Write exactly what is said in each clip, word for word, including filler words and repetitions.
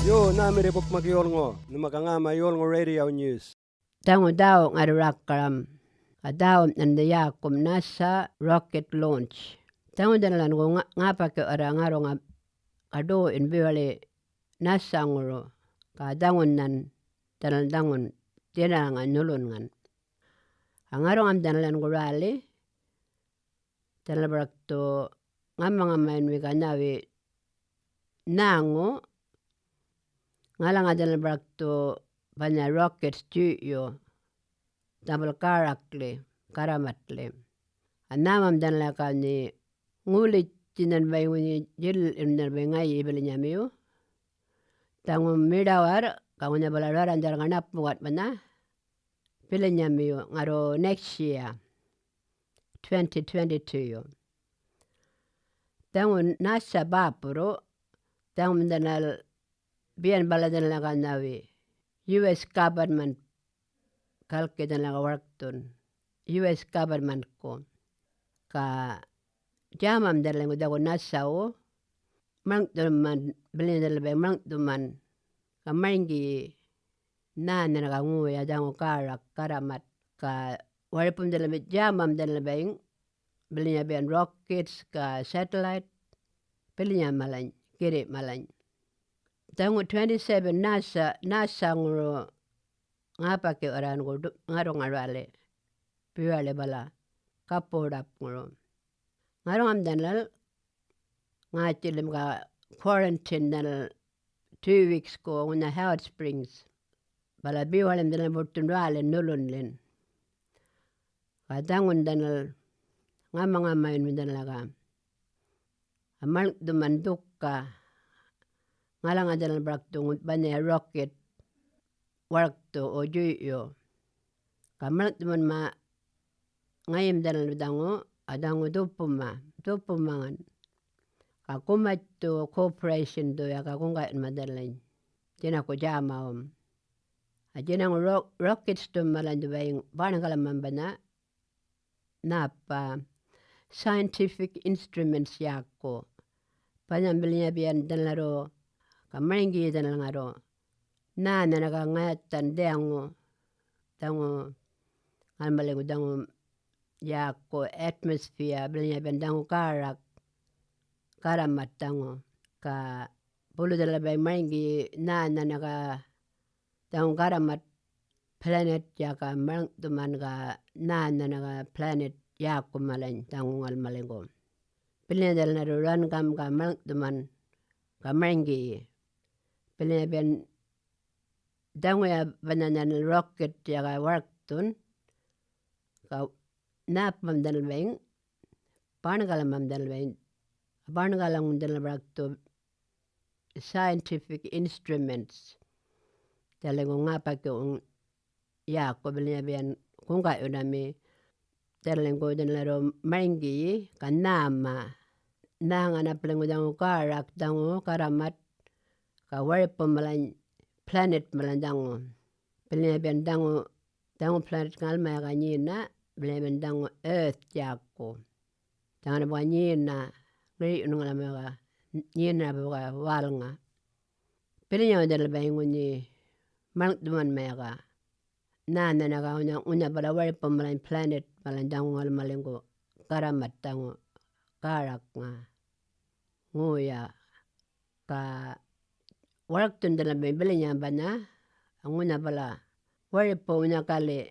Yo, nhämirri bukmak yolŋu, nhuma ga ŋäma yolŋu radio news. Dhaŋu dhäwuŋarra rakaram, ga dhäwum nhan dhu yäkum NASA rocket launch. Dhaŋu dhanalan ŋu ŋa-, ŋäpakiwara ŋarruŋa ga ḏoy'yun bewaḻi NASA-ŋuru, ga dhaŋun nhan dhanal dhaŋun djinarŋa nhulunŋan. Ga ŋarruŋam dhanalan ŋu räli, dhanal barkthu ŋamaŋamayun wika nhäwi nhäŋu, ŋalaŋa dhanal barkthu banha rockets djuy'yu, dhambaḻ gärakli, garramatli. Ga nhämam dhanal yaka nhe ŋulitjthinan bay ŋunhi djil'yun dhanal bay ŋayi bilanyamiyu, dhaŋu miḏawarr, ga ŋunha bala rarrandharr ŋaṉapu gatmanha, bilanyamiyu ŋarru next year, twenty twenty-two-yu. Dhaŋu NASA bäpurru, dhaŋum dhanal biyan bala dhanal yaka nhäwi, U S government galki dhanal yaka warkthun, U S government-ku. Ga djämam dhanal ŋu dhaŋu NASA-wu, maḻŋ'thuman, bilin dhanal bay maḻŋ'thuman, ga marŋgiyi, nhänhana ga ŋoya dhaŋu gärak, garramat, ga waripum dhanal bi djämam dhanal bayiŋ, bilinya biyan rockets ga satellite, bilinya malany, girri' malany. Dhaŋu twenty-seven NASA, NASA-ŋuru ŋäpakiwara ŋarruŋa räli, bewaḻi bala gapu-ḏapŋuru. Ŋarruŋam dhanal ŋätjilim ga quarantine dhanal two weeks-ku ŋunha Howard Springs, bala bewaḻim dhanal buṯthun räli nhulunlin. Ga dhaŋun dhanal ŋamaŋamayunmin dhanal yaka, ga maḻŋ'thuman dhukka, ŋalaŋa dhanal barkthu ŋu-, banhaya rocket warkthu, o, djuy'yu. Ga maḻŋ'thumanma ŋayim dhanal dhaŋu, ga dhaŋu dhupuma, dhupumaŋan. Ga Gumathu Corporation dhu yaka guŋga'yunma dhanaliny djinaku djämawum. Ga djinaŋu ro-, rockets-thum malany dhu bayiŋ bäṉgalamam banha, nhäpa, scientific instruments yäku. Banham bilanya biyan dhanal ŋarru, ga marŋgiyi dhanal ŋarru, nhänhana ga ŋayathan dhiyaŋu, dhaŋu ŋalmaliŋgu dhaŋu yäku atmosphere, bilanya biyan dhaŋu gärak, garramat dhaŋu, ga bulu dhanal bay marŋgiyi nhänhana ga dhaŋu garramat planet yaka maḻŋ'thuman ga nhänhana ga planet yäku malany dhaŋu ŋalmaliŋgu. Bilanya dhanal ŋarru rangam ga maḻŋ'thuman ga marŋgiyi. Bilanya biyan dhaŋuya banha dhanal rocket yaka warkthun, ga nhäpmam dhanal bayiŋ, bäṉgalamam dhanal bayiŋ, bäṉgalaŋun dhanal barkthu scientific instruments, dhanaliŋgu ŋäpakiwuŋ yäku bilanya biyan guŋga'yunami, dhanaliŋgu dhanal ŋarru marŋgiyi ga nhäma, nhäŋanapiliŋgu dhaŋu gärak dhaŋu garramat, ga waripum malany planet malany dhaŋu, bilanya biyan dhaŋu, dhaŋu planet ŋalmaya ga nyena, bilanya biyan dhaŋu earth yäku. Dhaŋana buka nyena, ŋiri'yun ŋalamaya ga nyena buka wälŋa. Bilanyawu dhanal bayiŋ ŋunhi maḻŋ'thumanmaya ga. Nhänhana ga ŋunha, ŋunha bala waripum malany planet malany dhaŋu ŋalmaliŋgu garramat dhaŋu gärakŋa, ŋoya. Ga warkthun dhanal bayiŋ bilanyam banha, ŋunha bala waripu ŋunha galiꞌ,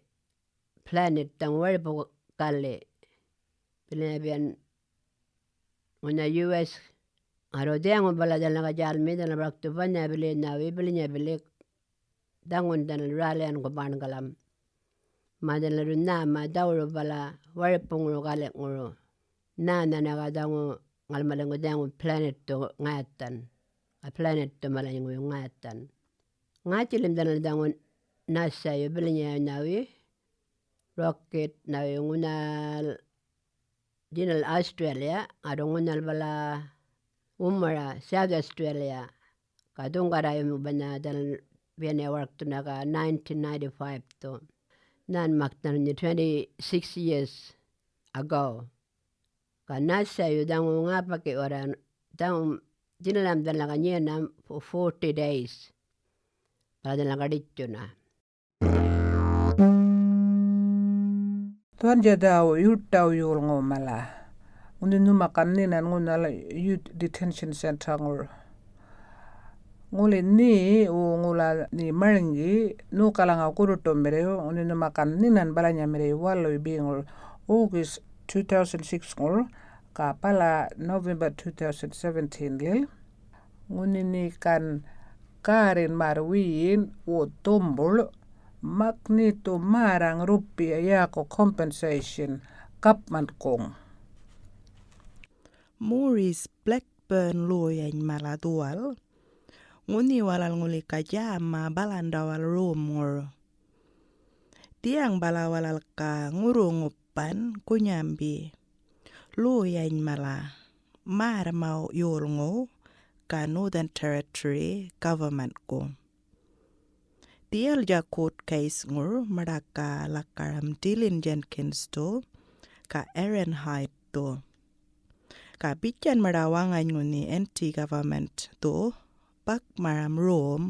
planet dhaŋu waripu galiꞌ. Bilanya biyan ŋunha U S ŋarru dhiyaŋu bala dhanal ga djälmi dhanal barkthu banha bili nhäwi bilanya bili dhaŋun dhanal räliyanku bäṉgalam. Mä dhanal ŋarru nhäma dhawuru bala waripuŋuru galiꞌŋuru. Nhänhana ga dhaŋu ŋalmaliŋgu dhaŋu planet-thu ŋayathan, ga planet-thu malanyŋuyu ŋayathan. Ŋätjilim dhanal dhaŋu NASA-yu bilanya nhäwi rocket nhäwi ŋunhal djinal Australia, ŋarru ŋunhal bala wumara South Australia, ga dhuŋgarrayum banha dhanal biyan warkthuna ga nineteen ninety-five-thu, nhanmak nhanany twenty-six years ago. Ga NASA-yu dhaŋu ŋäpakiwara dhaŋu djinanam dhanal ga nyenam for forty days. Bala dhanal ga ḏitjuna. Dhuwandja dhäwu yurrtaw yolŋuw mala. Ŋunhi nhuma gan nhinan ŋunhal Youth Detention Centre-ŋur. Ŋuli nhe wu ŋula nhe marŋgi nhokalaŋaw gurruṯumirriw, ŋunhi nhuma gan nhinan balanyamirriy waluy beŋur August two thousand six-ŋur, ga bala November two thousand seventeen-lil. Ŋunhi nhe gan gärrin märr wiyin wo dhumbuḻ, maknhithu märraŋ rrupiya yäku compensation gapmankuŋ. Maurice Blackburn loyany mala dhuwal. Ŋunhi walal ŋuli ga djäma balandawal romŋur. Dhiyaŋ bala walal ga ŋurruŋupan gunyambi loyany mala märrmaw yolŋuw ga Northern Territory government-ku. Dhiyalja court case-ŋur maḏaka lakaram Dylan Jenkins-thu ga Aaron Hyde-thu. Ga bitjan maḏa waŋany ŋunhi anti-government-thu bakmaram rom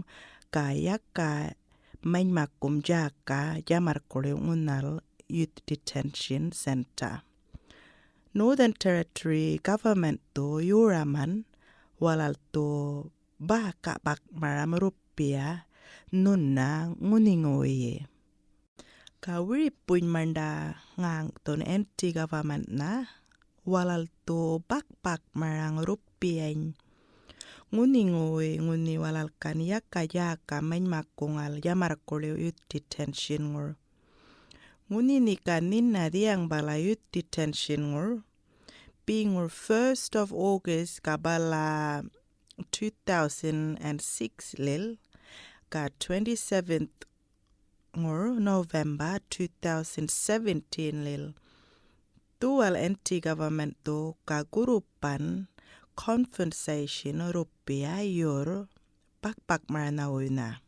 ga yaka manymakkum djäka djamarrkuḻiw ŋunhal Youth Detention Centre. Northern Territory government-thu yoraman walal-thu bäka bakmaram rrupiya nhuna ŋunhiŋuwuyi. Ga wiripuny maṉḏa ŋäŋ'thun anti-government-na, walal-thu bakbakmaraŋ rrupiyany ŋunhiŋuwuy ŋunhi walal gan yaka djäka manymakkuŋal djamarrkuḻiw youth detention-ŋur. Ŋunhi nhe ga nhina dhiyaŋ bala youth detention-ŋur, beŋur first of August ga bala two thousand and six-lil, ga twenty-seventh-ŋur November two thousand seventeen-lil. Dhuwal anti-government-thu ga gurrupan compensation rrupiya yurr bakbakmaranhawuynha.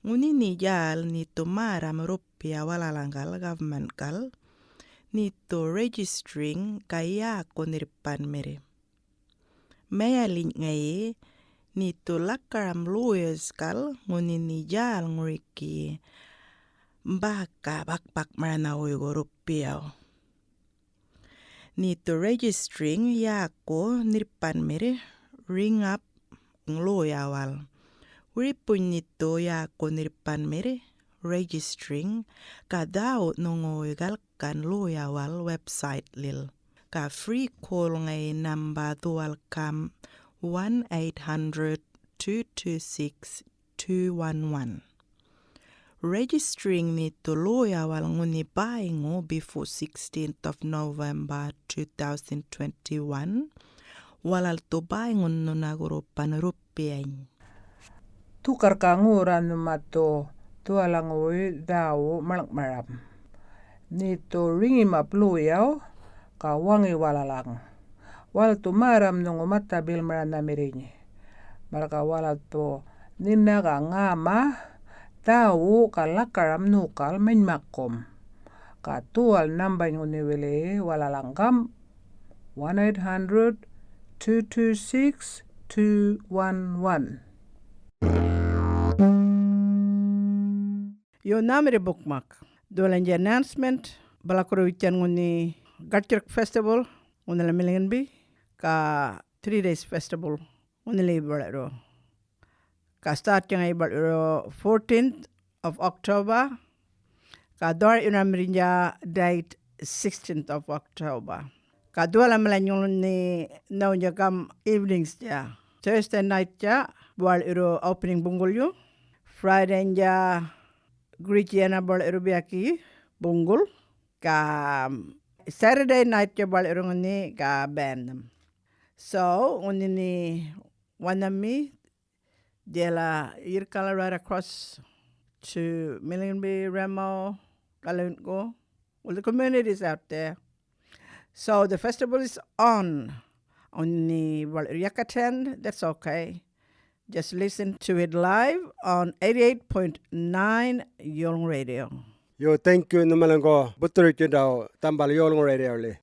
Ŋunhi nhe djäl nhe-thu märram rrupiya walalaŋgal government-gal, nhe-thu registering ga yäku nhirrpanmirr. Mayaliny ŋayi nhe-thu lakaram lawyers-gal ŋunhi nhe djäl ŋuriki bäka bakbakmaranhawuygu rrupiyaw. Nhe-thu registering yäku nhirrpanmirr riŋap lawyer-wal. Wiripuny nhe-thu yäku nhirrpanmirr registering ga dhäwu'nhuŋuwuy galkan lawyer-wal website-lil. Ga free call ŋayi number dhuwal gam one eight hundred two two six two one one. Registering nhe-thu lawyer-wal ŋunhi bäyŋu before sixteenth of November two thousand twenty-one, walal-thu bäyŋun nhuna gurrupan rrupiyany. Dhukarrka ŋurra nhuma-thu dhuwalaŋuwuy dhäwu maḻŋ'maram. Nhe-thu riŋimap lawyer-yaw ga waŋi walalaŋ. Walal-thu märram nhuŋu matha bilmaranhamirriny. Marrka walal-thu nhina ga ŋäma dhäwu ga lakaram nhokal manymakkum. Ga dhuwal nambany ŋunhi wili walalaŋ gam, one eight hundred two two six two one one. Yo, nhämirri bukmak. Dhuwalany announcement, bala gurruwitjan ŋunhi Gatjirk Festival, ŋunhila Milligan Bay, ga three days festival, ŋunhili baḻiru. Ga start-tja ŋayi baḻiru fourteenth of October, ga dhuwal yunamirrinydja date sixteenth of October. Ga dhuwala malany ŋunhi nhawuynydja gam evenings-dja. Thursday night-dja baḻiru opening buŋgulyu. Friday-nydja gurritji yana baḻiru biyaki buŋgul. Ga Saturday night-dja baḻiru ŋunhi ga band-nham. So, ŋunhi nhe wanhami, dhiyala yirrkala right across to Milligan Bay, Remo, Galwynku, all the communities out there. So the festival is on. Ŋunhi baḻiru yaka attend, that's okay. Just listen to it live on eighty-eight point nine Yolŋu Radio. Yo, thank you, nhumalaŋgu buthurutjindaw dhambal Yolŋu Radio-li.